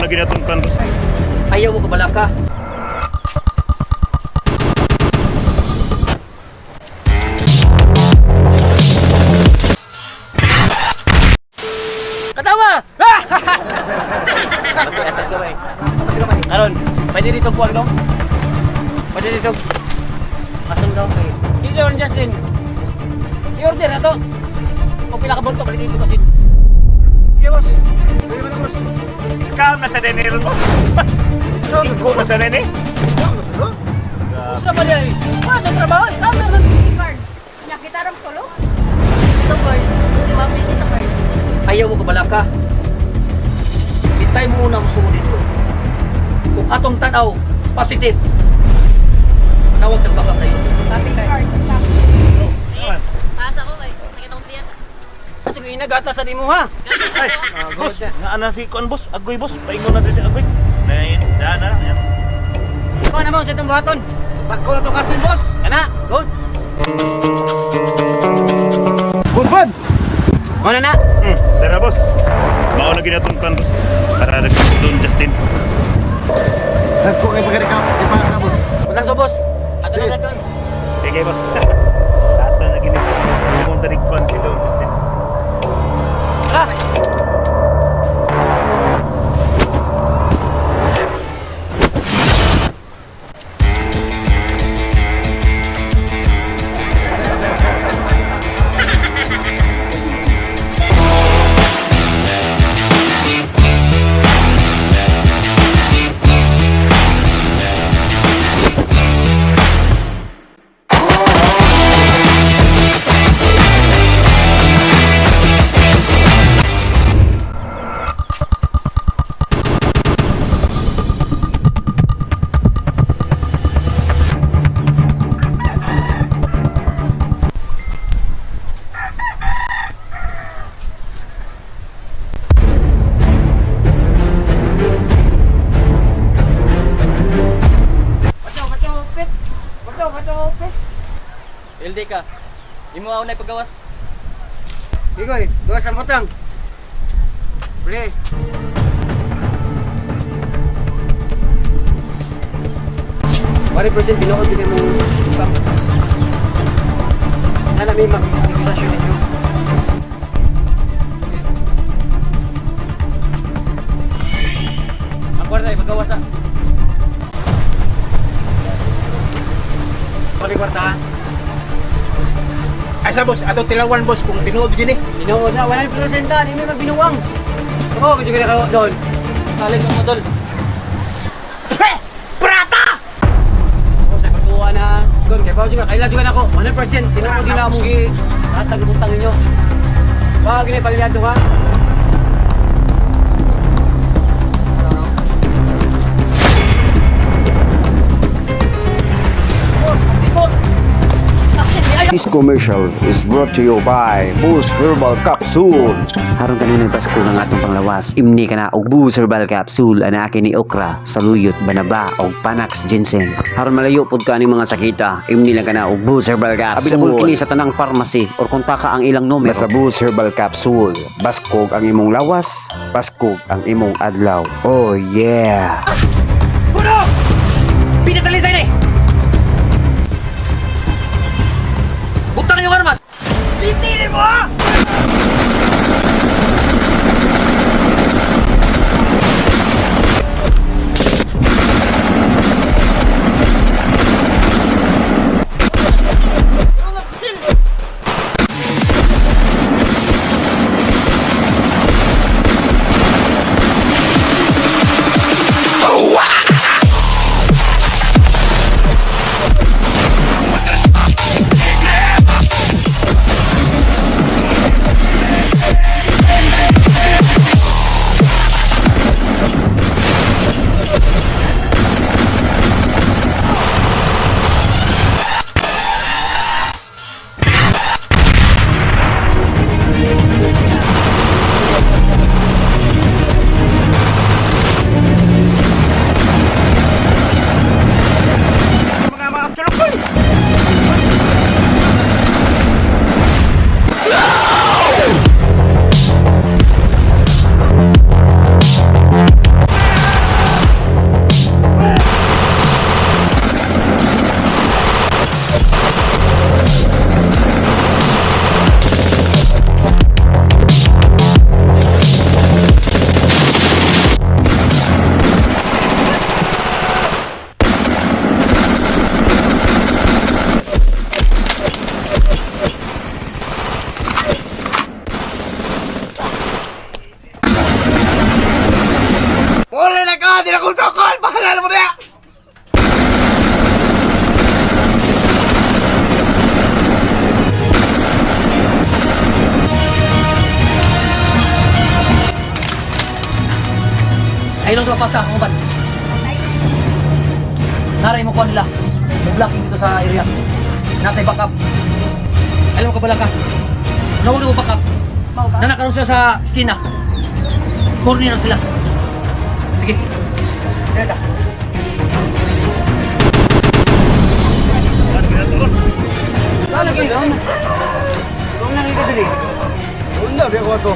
na ginatong plan, boss. Ayaw mo kabalaka. Katawa! Atas kamay. Atas kamay. Karon, pwede dito kuwan dong? Pwede dito. Asan daw kay? Dito on Justin. I-order na to. O pila ka bulto balik dito kasi. Sige, boss. Pwede ba na, boss? Scam na sa dinero, boss. Scam. Iko na sa nene. Scam na to. Usa pa niya eh. Paano trabaho? Eh, tama na. Cards. Nya kita rong tulo. Ito cards. Kasi mami kita cards. Ayaw mo kabalaka. Itay mo una mo sugod dito. Kung atong tanaw, positive. Tawag ng baka tayo. Copy cards. Sige, pasa ko kay sakit akong tiyan. Kasi kung inagata sa nimo ha. Ay, boss, nga ana si kuan, boss. Agoy, boss. Paingon na din si Agoy. Nay, daan na lang. Yan. Ikaw naman sa itong buhaton. Pagko na itong kasin, boss. Kana, good. Good, good. Muna na. Tara, boss. Mao na ginatong plan, boss. Para nagkakutong Justin. Nagko kay pagkarika, ipaka boss. Walang so, boss. Ato na natin. Sige, boss. Ato na ginito. Pumunta ni kuan si Don Justin. Tara. Bato, bato, pit. Bato, bato, pit. LD ka. Imo ako na ipagawas. Igoy, gawa sa butang. Bili. One percent tinuod din mong butang. Sana may makikita ninyo. Ang kwarta ipagawas ah. Balik kwarta ha. Ay sa boss, ato tilawan boss kung tinuod gini. Tinuod na, wala yung presenta, di may magbinuwang. Ako, kasi ka na doon. Salig mo dol. Prata! Ako sa pagtuwa na, doon, kaya bawo juga, kailan juga na ako, 100% tinuod din na among gi, hatag butang ninyo. Baka gini palyado ha. This commercial is brought to you by Boost Herbal Capsule. Haron kanunay Pasko nga atong panglawas, imni ka na og Boost Herbal Capsule anaki ni okra, saluyot, banaba og panax ginseng. Haron malayo pud ka aning mga sakita, imni lang ka na og Boost Herbal Capsule. Available kini sa tanang pharmacy or kontaka ang ilang numero. Basta Boost Herbal Capsule. Baskog ang imong lawas, baskog ang imong adlaw. Oh yeah. Puno! Pinatalisay na eh! Butang yung armas! Pitili mo ah! Ah, di na ko sokol! Bahala na mo niya! Ay lang pasa akong uban. Naray mo kuha nila. May blocking dito sa area. Natay backup. Alam mo ka bala ka. Nawala mo backup. Nanakaroon sila sa skina. Corner na sila. Sige. Tara ta. Wala, di ako ato.